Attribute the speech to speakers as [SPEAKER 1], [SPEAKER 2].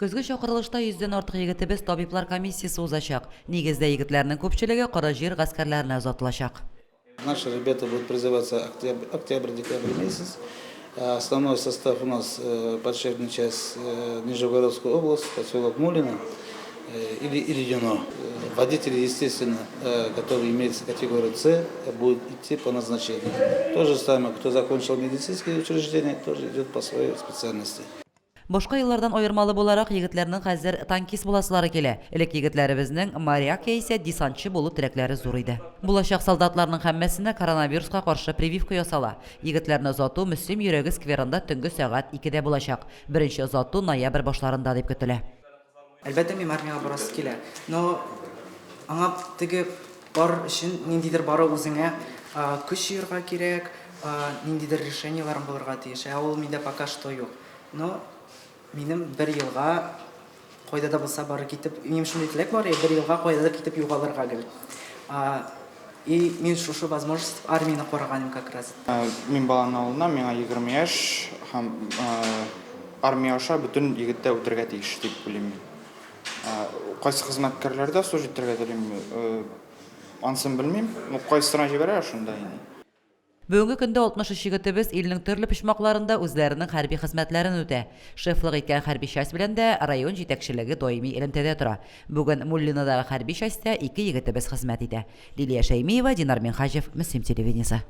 [SPEAKER 1] Көзге чакырылышта йөздән артык егетебез табиблар комиссиясе узачак. Нигездә егетләрнең күпчелеге коры җир гаскәрләренә озатылачак.
[SPEAKER 2] Наши ребята будут призываться октябрь-декабрь месяц. Основной состав у нас подшефная часть Нижегородская область, поселок Мулино или Ильино. Водители, естественно, которые имеются категорию С, будут идти по назначению. То же самое, кто закончил медицинские учреждения, тоже идет по своей специальности.
[SPEAKER 1] Башка еллардан аермалы буларак, егетләрнең хәзер танкист буласылары килә. Элек егетләребезнең моряк яисә десантчы булу теләкләре зур иде. Булачак солдатларның һәммәсенә коронавируска каршы прививка ясала. Егетләрне озату Мөслим йөрәге скверында төнге сәгать икедә булачак. Беренче озату ноябрь башларында дип көтелә.
[SPEAKER 3] Әлбәттә, минем армиягә барасы килә. Но аңа теге барыр өчен ниндидер бары үзеңә көч җыярга кирәк, ниндидер решениеларың булырга тиеш. Ә ул миндә пока что юк. Но минем бер елга кайда да булса барып китеп, минем шундый теләк бар, бер елга кайда да китеп югалырга гел. И мин шушы возможность армияне караган идем как раз.
[SPEAKER 4] Мин Балан авылыннан, миңа 20 яшь һәм армия аша бөтен егет тә үтәргә тиеш дип уйлыйм мин. Кайсы хезмәткәрләрдә служить итәргә телим, анысын белмим. Ну, кайсысына җибәрәләр шунда инде.
[SPEAKER 1] Бүгенге көндә 63 егетебез илнең төрле почмакларында үзләренең хәрби хезмәтләрен үтә. Шефлык иткән хәрби часть белән дә район җитәкчелеге даими элемтәдә тора. Бүген Муллинодагы хәрби частьтә ике егетебез хезмәт итә. Лилия Шәймиева, Динар Минһаҗев, Мөслим телевидениесе.